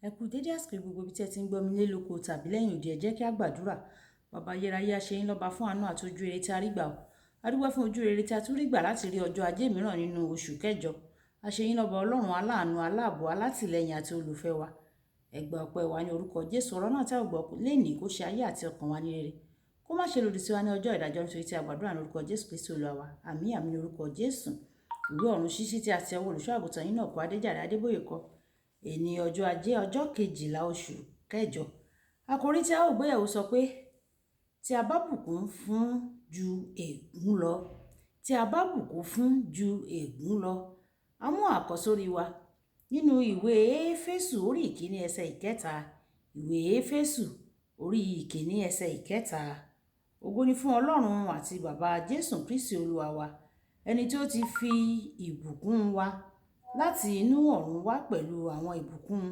Ẹ kú dédé àsìkò gbogbo ibi tí ẹ ti ń gbọ́ mi nílé lóko tàbí lẹ́yìn odi. Ẹ jẹ́ kí a gbàdúrà. Baba ayérayé, a ṣe yín lọ́ba fún àánú àti ojú rere tí a rí gbà o. A dúpẹ́ fún ojú rere tí a tún rí gbà láti rí ọjọ́ ajé mìíràn nínú oṣù kẹjọ. A ṣe yín lọ́ba Ọlọ́run aláàánú, aláàbò, alátìlẹ́yìn àti olùfẹ́ wa. Ẹ gba ọpẹ́ wa ní orúkọ Jésù. Ọ̀rọ̀ náà tí a ó gbọ́ lénìí kó ṣe ayé àti ọkàn wa ní rere. Kó má ṣe lòdì sí wa ní ọjọ́ ìdájọ́, nítorí tí a gbàdúrà ní orúkọ Jésù Kristi Olúwa wa. Àmín, àmín ní orúkọ Jésù. Ìwé ọ̀run ṣíṣí tí a ti ọwọ́ olùṣọ́ àgùntàn yín náà kọ, Adéjàre Adébóyè kọ. Èní ọjọ́ ajé, ọjọ́ 12 oṣù kẹjọ. Àkòrí tí a ó gbéyẹ̀wò sọ pé, tí a bá bùkún fún ju ègún lọ. Tí a bá bùkún fún ju ègún lọ. A mú àkọ́sórí wa nínú ìwé Éfésù orí 1 ẹsẹ̀ 3. Ìwé Éfésù orí 1 ẹsẹ̀ 3. Ògo ni fún Ọlọ́run àti Bàbá Jésù Kristi Olúwa wa, ẹni tí ó ti fi ìbùkún wa láti inú ọ̀run wá pẹ̀lú àwọn ìbùkún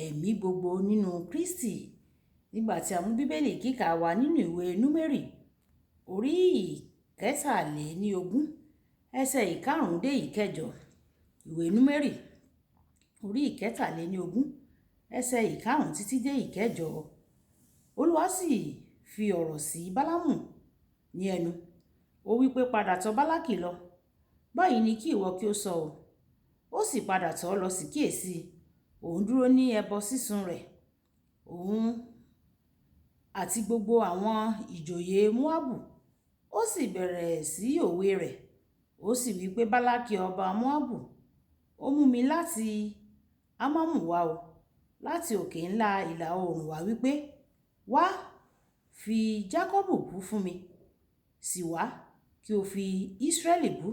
ẹ̀mí gbogbo nínú Kristi. Nígbà tí a mú Bíbélì kíkà wa nínú ìwé Númérì orí 23 ẹsẹ̀ 5 dé 8. Ìwé Númérì orí 23 ẹsẹ̀ 5 títí dé 8. Olúwa sì fi ọ̀rọ̀ sí Bálámù ní ẹnu. Ó wí pé, padà tọ̀ Bálákì lọ. Báyìí ni kí ìwọ kí ó sọ o. Ó sì padà tọ̀ lọ sí kíyèsi. Òun dúró ní ẹbọ sísun rẹ̀. Òun àti gbogbo àwọn ìjòyè Moabu. Ó sì bẹ̀rẹ̀ sí òwe rẹ̀. Ó sì wí pé, Bálákì ọba Moabu, ó mú mi láti Amamu wá o, láti òkè ńlá ìlà oòrùn wá wípé, wá, fi Jakọbu bú fún mi, sì wá kí o fi Israẹli bú.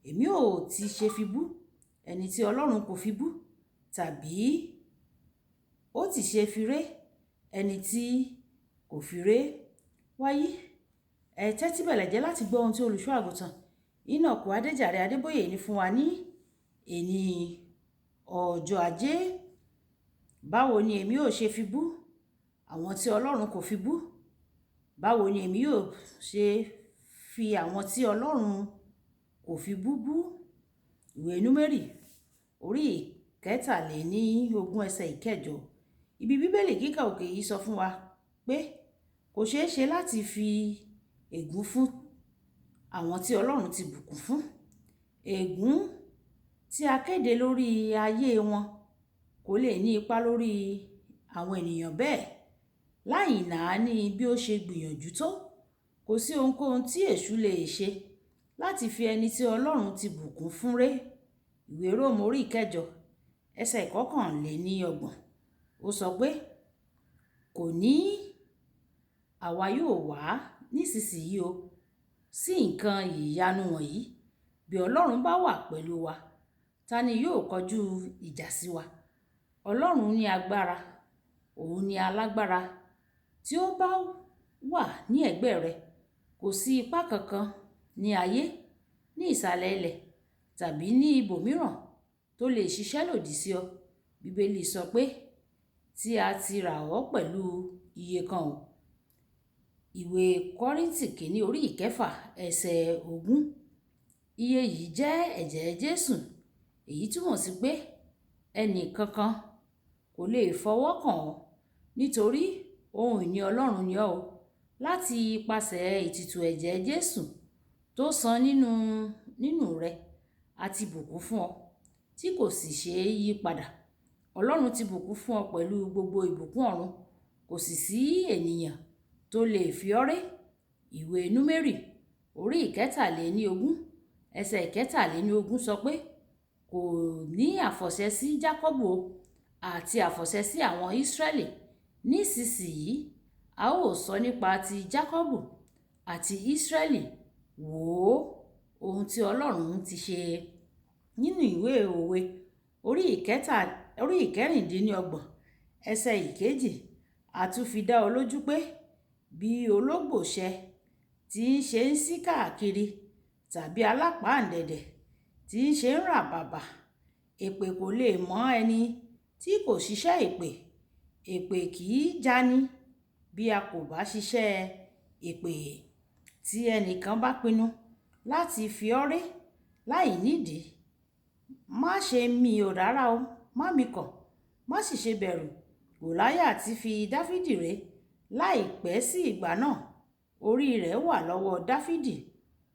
Èmi ò ti ṣe fi bú ẹni tí Ọlọ́run kò fi bú, tàbí ó ti ṣe fi ré ẹni tí kò fi ré. Wáyí, ẹ tẹ́tí bẹ̀lẹ̀ jẹ́ láti gbọ́ ohun tí olùṣọ́ àgùntàn Enoch Adéjàre Adébóyè ní fún wa ní èní ọjọ́ ajé. Báwo ni èmi ò ṣe fi bú àwọn tí Ọlọ́run kò fi bú? Báwo ni èmi yóò ṣe fi àwọn tí Ọlọ́run kò fi bú bú? Ìwé Númérì orí 23 ẹsẹ̀ 8. Ibi Bíbélì kíkà òkè yìí sọ fún wa pé kò ṣeé ṣe láti fi ègún fún àwọn tí Ọlọ́run ti bùkún fún. Ègún tí a kéde lórí ayé wọn kò lè ní ipa lórí àwọn ènìyàn bẹ́ẹ̀. Láì náání bí ó ṣe gbìyànjú tó, kò sí ohunkóhun tí èṣù lè ṣe láti fi ẹni tí Ọlọ́run ti bùkún fún ré. Ìwé Róòmù orí 8 ẹsẹ̀ 31. Ó sọ pé, kò ní àwa yóò wá nísinsìnyí o sí nǹkan ìyanu wọ̀nyí. Bí Ọlọ́run bá wà pẹ̀lú wa, ta ni yóò kọjú ìjà sí wa? Ọlọ́run ní agbára, òun ni alágbára. Tí ó bá wà ní ẹ̀gbẹ́ rẹ, kò sí ipá kankan ní ayé, ní ìsàlẹ̀ ilẹ̀ tàbí ní ibòmíràn tó lè ṣiṣẹ́ lòdì sí ọ. Bíbélì sọ pé tí a ti rà ọ́ pẹ̀lú iye kan o. Ìwé Kọ́ríńtì 1 orí 6 ẹsẹ̀ 20. Iye yìí jẹ́ ẹ̀jẹ̀ Jésù. Èyí túmọ̀ sí pé ẹnì kankan kò lè fọwọ́ kàn ọ́, nítorí ohun ìní Ọlọ́run ni ọ́ o. Láti ipasẹ̀ ètùtù ẹ̀jẹ̀ Jésù tó san nínú rẹ̀, a ti bùkún fún ọ, tí kò sì ṣe é yí padà. Ọlọ́run ti bùkún fún ọ pẹ̀lú gbogbo ìbùkún ọ̀run. Kò sì sí ènìyàn tó lè fi ọ́ ré. Ìwé Númérì orí 23 ẹsẹ̀ 23 sọ pé, kò ní àfọ̀ṣẹ sí Jakọbu o àti àfọ̀ṣẹ sí àwọn Israẹli. Nísinsìnyí a ó sọ nípa ti Jakọbu àti Israẹli. Wò ó ohun tí Ọlọ́run ti ṣe. Nínú ìwé Òwe orí 26 ẹsẹ̀ 2, a tún fi dá ọ lójú pé bí ológbòṣẹ tí ń ṣe ń sí káàkiri tàbí alápáǹdẹ̀dẹ̀ tí ń ṣe ń rà bàbà, èpè kò lè mọ́ ẹni tí kò ṣiṣẹ́ èpè. Èpè kì í jani bí a kò bá ṣiṣẹ́ èpè. Tí ẹnìkan bá pinnu láti fi ọ́ ré láì nídìí, má ṣe mì ó rárá o, má mi kàn. Má sì ṣe bẹ̀rù. Gòláyátì fi Dáfídì ré. Láìpẹ́ sí ìgbà náà, orí rẹ̀ wà lọ́wọ́ Dáfídì.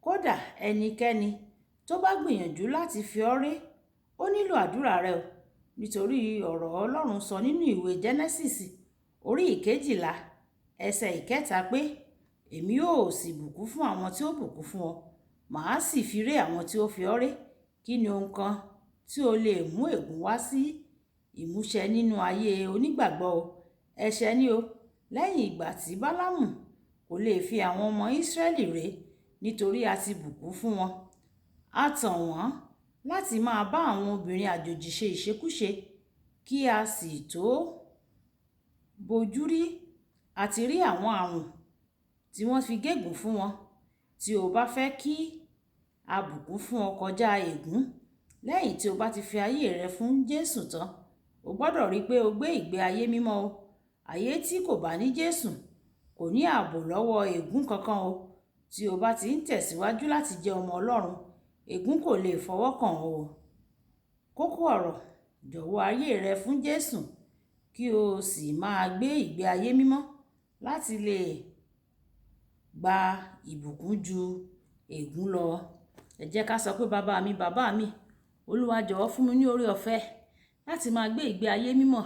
Kódà ẹnikẹ́ni tó bá gbìyànjú láti fi ọ́ ré, ó nílò àdúrà rẹ o. Nítorí ọ̀rọ̀ Ọlọ́run sọ nínú ìwé Jẹ́nẹ́sísì orí 12 ẹsẹ̀ 3 pé, "Èmi ó sì bùkún fún àwọn tí ó bùkún fún ọ, màá sì fi ré àwọn tí ó fi ọ́ ré." Kí ni ohun kan tí ó lè mú ègún wá sí ìmúṣẹ nínú ayé onígbàgbọ́ o? Ẹ̀ṣẹ̀ ni o. Lẹ́yìn ìgbà tí Báláámù kò lè fi àwọn ọmọ Ísírẹ́lì ré nítorí a ti bùkún fún wọn, a tàn wọ́n láti máa bá àwọn obìnrin àjòjì ṣe ìṣekúṣe kí a sì tó bojú rí àti rí àwọn àrùn tí wọ́n fi gégùn fún wọn. Tí o bá fẹ́ kí a bùkún fún ọ kọjá ègún, lẹ́yìn tí o bá ti fi ayé rẹ fún Jésù tán, o gbọdọ̀ rí pé o gbé ìgbé ayé mímọ́ o. Ayé tí kò bá ní Jésù kò ní ààbò lọ́wọ́ ègún kankan o. Tí o bá ti ń tẹ̀síwájú láti jẹ́ ọmọ Ọlọ́run, ègún kò lè fọwọ́ kàn ọ́ o. Kókó ọ̀rọ̀: jọ̀wọ́ ayé rẹ fún Jésù kí o sì máa gbé ìgbé ayé mímọ́ láti lè gba ìbùkún ju ègún lọ. Ẹ jẹ́ ká sọ pé, bàbá mi, bàbá mi, Olúwa jọ̀wọ́ fún mi ní oore ọ̀fẹ́ láti máa gbé ìgbé ayé mímọ́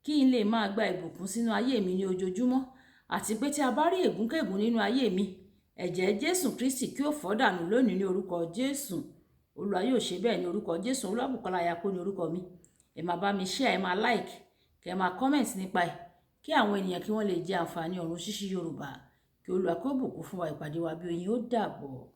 kí n lè máa gba ìbùkún sínú ayé mi ní ojoojúmọ́, àti pé tí a bá rí ègúnkègún nínú ayé mi, ẹ̀jẹ̀ Jésù Kristi kí ó fọ́ dànù lónìí ní orúkọ Jésù. Olúwa yóò ṣe bẹ́ẹ̀ ní orúkọ Jésù. Olúwabùkọ́lá Ayako ní orúkọ mi. Ẹ máa bá mi share, ẹ máa like, kí ẹ máa comment nípa ẹ̀, kí àwọn ènìyàn kí wọ́n lè jẹ àǹfààní ọ̀run ṣíṣí Yorùbá. Kí Olúwa kó bùkún fún wa. Ìpàdé wa bí oyin, ó dàbọ̀.